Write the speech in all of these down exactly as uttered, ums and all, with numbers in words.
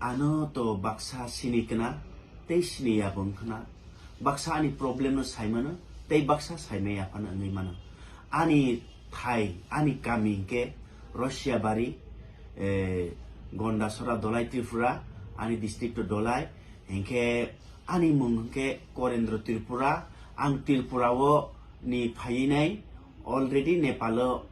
Ano to baksa sini kna, tei sini ya bo wngkhna. Baksa ani problem no sai mano, tei baksa sai maya phano wngwi mano. Ani thai, ani kami hwnkhe Russia bari, eh, Gondasora Dolai Tripura, ani district to Dolai, hinkhe ani mung hwnkhe Korendro Tripura, ang Tripura o ni phaiwi nai, already Nepal o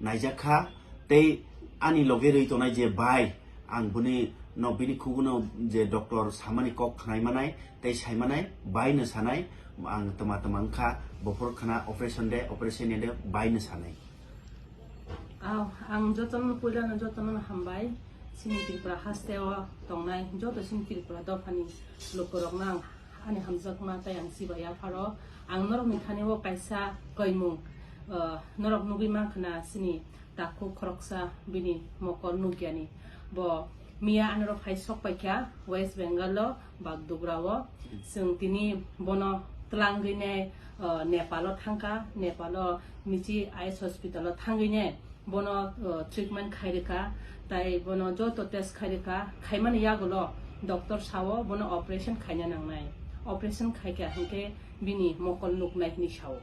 naijak kha, tei ani loge rwi tongnai je bai, ang bini no bini khuguno je doctor samani kok khnai manai tei sai manai, bai no sanai, ang tma tma wngkha, bophor khna operation de, operation de, bai no sanai. Aw, ang jotono puilano jotono hambai, chini Tripura hasteo tongnai joto chini Tripura dophani lukurokno ang ani hamjakma tei ang chibai yapharo. Ang norokni thani o kaisa koimung, ah, norok nugwi mankha na chini takhuk khoroksa bini mokol nukyani. Bo miya anoro phai sok paikha West Bengal o Bagdogra o. Chwng tini bono twlangwi nai, ah, Nepal o thangkha. Nepal o Michi Eyes Hospital o thangwi nai bono, uh, treatment khai rwkha, tai bono joto test khai rwkha, khaimani yagulo doctor sao bono operation khaina nangnai, operation khaikha hinkhe bini mokol nuknai hinwi sao.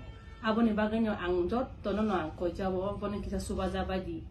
Aboni bagwino ang jotono no ang koijao, bono kisa chubaja baidi,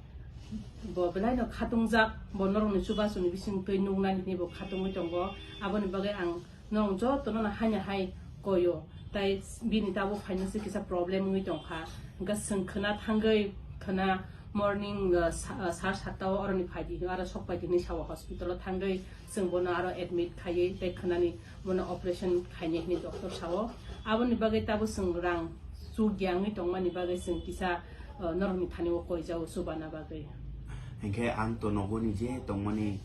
bo belaino khatungjak, bo norokni chubasuni bising twi nuknani hinwi bo khatungwi tongo. Aboni bagwi ang norok jotono no haino hai koyo, tai bini tabuk phainase kisa problem wngwi tongkha. Hwnkhe chwng khwna thangwi, khwna morning, uh, sa-, uh, sar satta o oroni phaidi hinwi aro sok paidi hinwi sao, hospital o thangwi chwng bono aro admit khaiwi tei khwnani bono operation khainai hinwi doctor sao. Aboni bagwi tabuk chwng rang chukya wngwi tongmani bagwi chwng kisa, uh, norokni thani o koijao chubana bagwi. Hinkhe ang to nogo ni je tongmani,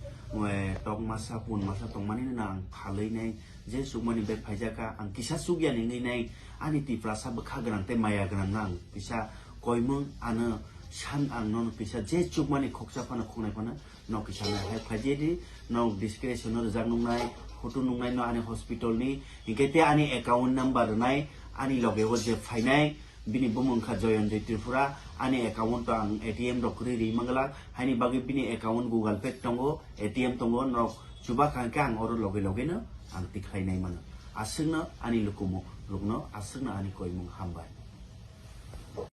eh, tok masa, pun masa tongmani no ang phalwi nai, je chukmani bag phaijak kha, ang kisa chukya ni wngwi nai, ani Tiprasa bwkha gwnang tei maya gwnang no ang kisa koimung ano san, ang nono kisa je chukmani khoksa phano khoknai phano no kisa nai hai phaidi, no description no rijak nuknai, photo nuknai no ani hospital ni, hinkhe tei ani account number rwnai, ani loge o je phainai, bini bumung kha Joyonjoy Tripura, ani account o ang A T M rok kwrwi ri manglak, haini bagwi bini account Google Pay tongo, A T M tongo, norok chuba kha hinkhe ang oro loge loge no ang tikhlai nai mano. Aswkno ani lukumu rokno, aswkno ani koimung hambai.